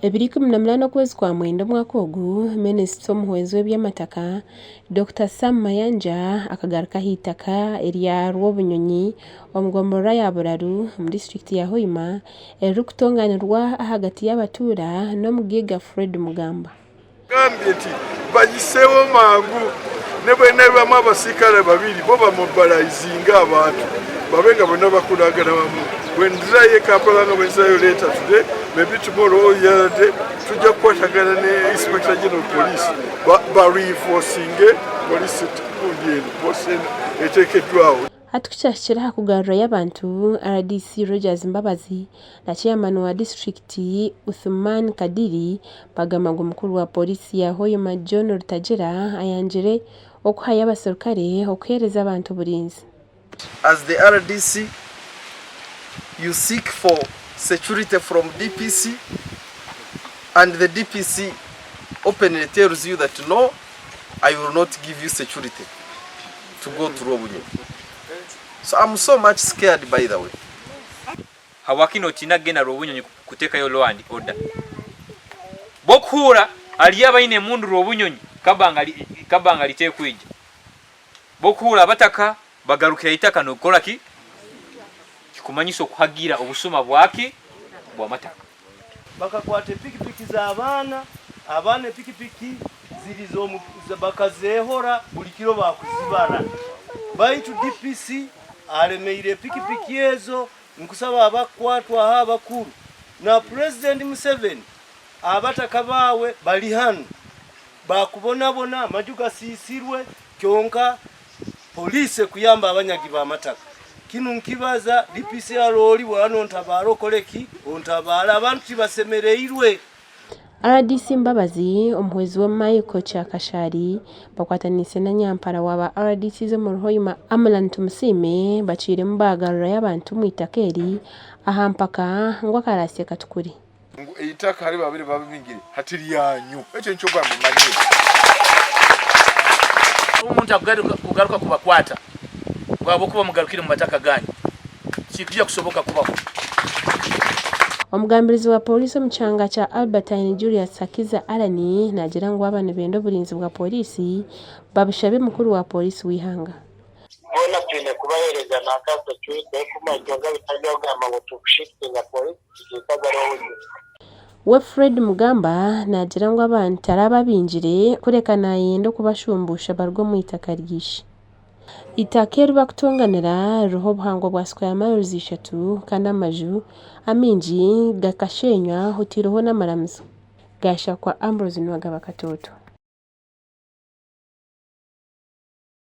Ebiro 18 okwezi kwa Mwenda omwaka ogu, Minisita omuhwezi w'eby'amataka, Dokita Sam Mayanja akagaruka aha itaka erya Rwobunyonyi omu gomborora ya Buraru omu disiturikiti ya Hoima eririkutonganirwa ahagati y'abatuura n'omugaiga Fred Mugamba. Agambye nti bayiseewo mangu nebwenebamu abasikare babiri bo bamobilizinge abantu babe nga bona bakuragana wamu. Bwendirayo e Kampala nga bwenzirayo later today maybe tomorrow or the other day tujja kukwatagana ne Inspector General of Police ba reinforcinge police gundi eno post eno etekeddwawo. Hati ku kyahikire aha kugarurayo abantu, rdc Rogers Mbabazi na Chairman wa disiturikiti Uthuman Kadiri bagamba ngu mukuru wa pooriisi ya Hoima John Rutagira ayangire okuhayo abaserukare okuheereza abantu oburinzi. As the rdc you seek for security from DPC and the DPC openly tells you that no I will not give you security to go to Rwobunyonyi. So I'm so much scared by the way. Habwaki notiina kugenda Rwobunyonyi kutekayo law and order? Bokuhuura aliyo abaine emundu Rwobunyonyi kabanga litekwija. Bokuhuura abataka bagarukira itaka nokukora ki? Kikumanyisa okuhagira obusuma bwaki? Bwamataka. Bakakwata epikipiki z'abaana, abaana epikipiki ziri z'omu bakazeehora buri kiro baakuzibara. Baitu DPC aremeire epikipiki ezo, nkusaba abakukwatwaho abakuru na Purezidenti Museveni abataka baawe bari hanu baakubonabona, amaju gasiisirwe kyonka Police ekuyamba abanyagi b'amataka. Kinu nkibaza DPC ori bwaba nontabaara okore ki? Ontabaare abantu tibasemereirwe. Rdc Mbabazi, omuhwezi we Michael Kyakashari bakwataniise na nyampara wa ba RDCs omuri Hoima Amlan Tumusiime bakiiremu baagarurayo abantu omu itaka eri aha mpaka ngu akaraasya katukure. Ngu eitaka haribo ababaire babibingire hati ryanyu. Ekyo nikyo gamba mumanye. Omuntu akugaruka kubakwata ngu ahabw'okuba mugarukire omu mataka gaanyu, tikikwija kusoboka kubaho. Omugambirizi wa Pooriisi omu kyanga kya Albertine, Julius Hakiza Allan naagira ngu baaba nibenda oburinzi bwa Pooriisi babushabe mukuru wa Pooriisi w'eihanga. Boona twine kubaheereza nanka security kumanya kyonka bitari okugamba ngu tukushifitinga police tugiikaze ariho owugyire. We Fred Mugamba naagira ngu abantu tarababingire kureka nayenda okubashumbuusha baruge omu itaka ry'ishe. Eitaka eri bakutonganira ririho obuhango bwa square miles ishatu kandi amaju amaingi gakashenywa oteireho n'amaramizo. Gashakwa Ambrose Nuwagaba Katoto.